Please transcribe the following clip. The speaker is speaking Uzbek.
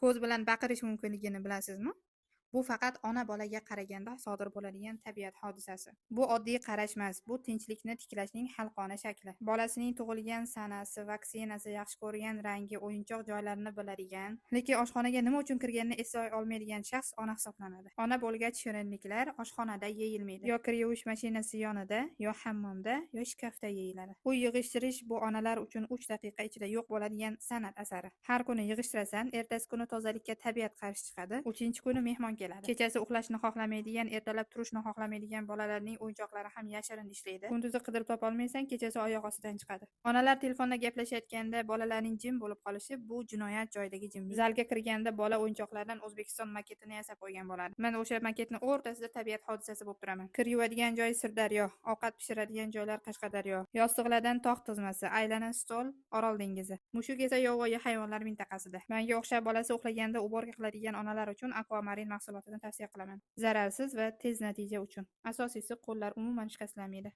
Ko'z bilan baqirish mumkinligini bilasizmi? Bu faqat ona bolaga qaraganda sodir bo'ladigan tabiat hodisasi. Bu oddiy qarash emas, bu tinchlikni tiklashning xalqona shakli. Bolasining tug'ilgan sanasi, vaksinasi, yaxshi ko'rgan rangi, o'yinchoq joylarini biladigan, lekin oshxonaga nima uchun kirganini eslay olmaydigan shaxs ona hisoblanadi. Ona bo'lgach shirinliklar oshxonada yeyilmaydi. Yo kir yuvish mashinasi yonida, yo hammomda, yo shkafda yeyiladi. Uy yig'ishtirish bu onalar uchun 3 daqiqa ichida yo'q bo'ladigan san'at asari. Har kuni yig'ishtirasan, ertasi kuni tozalikka tabiat qarshi chiqadi, 3-kuni mehmon keladi. Kechasi uxlashni xohlamaydigan, ertalab turishni xohlamaydigan bolalarning o'yinchoqlari ham yashirin ishlaydi. Kunduzi qidirib topolmaysan, kechasi oyoq ostidan chiqadi. Onalar telefonda gaplashayotganda bolalarning jim bo'lib qolishi bu jinoyat joyidagi jimlik. Zalga kirganda bola o'yinchoqlardan O'zbekiston maketini yasab qo'ygan bo'ladi. Men o'sha maketni o'rtasida tabiat hodisasi bo'lib turaman. Kir yuvadigan joy Sirdaryo, ovqat pishiradigan joylar Qashqadaryo, yostiqlardan tog' tizmasi, aylana stol Orol dengizi. Mushuk esa yovvoyi hayvonlar mintaqasida. Menga o'xshab bolasi uxlaganda uborka qiladigan onalar uchun Aquamarin mahsulotini tavsiya qilaman. Zararsiz va tez natija uchun. Asosiysi, qo'llar umuman shikastlanmaydi.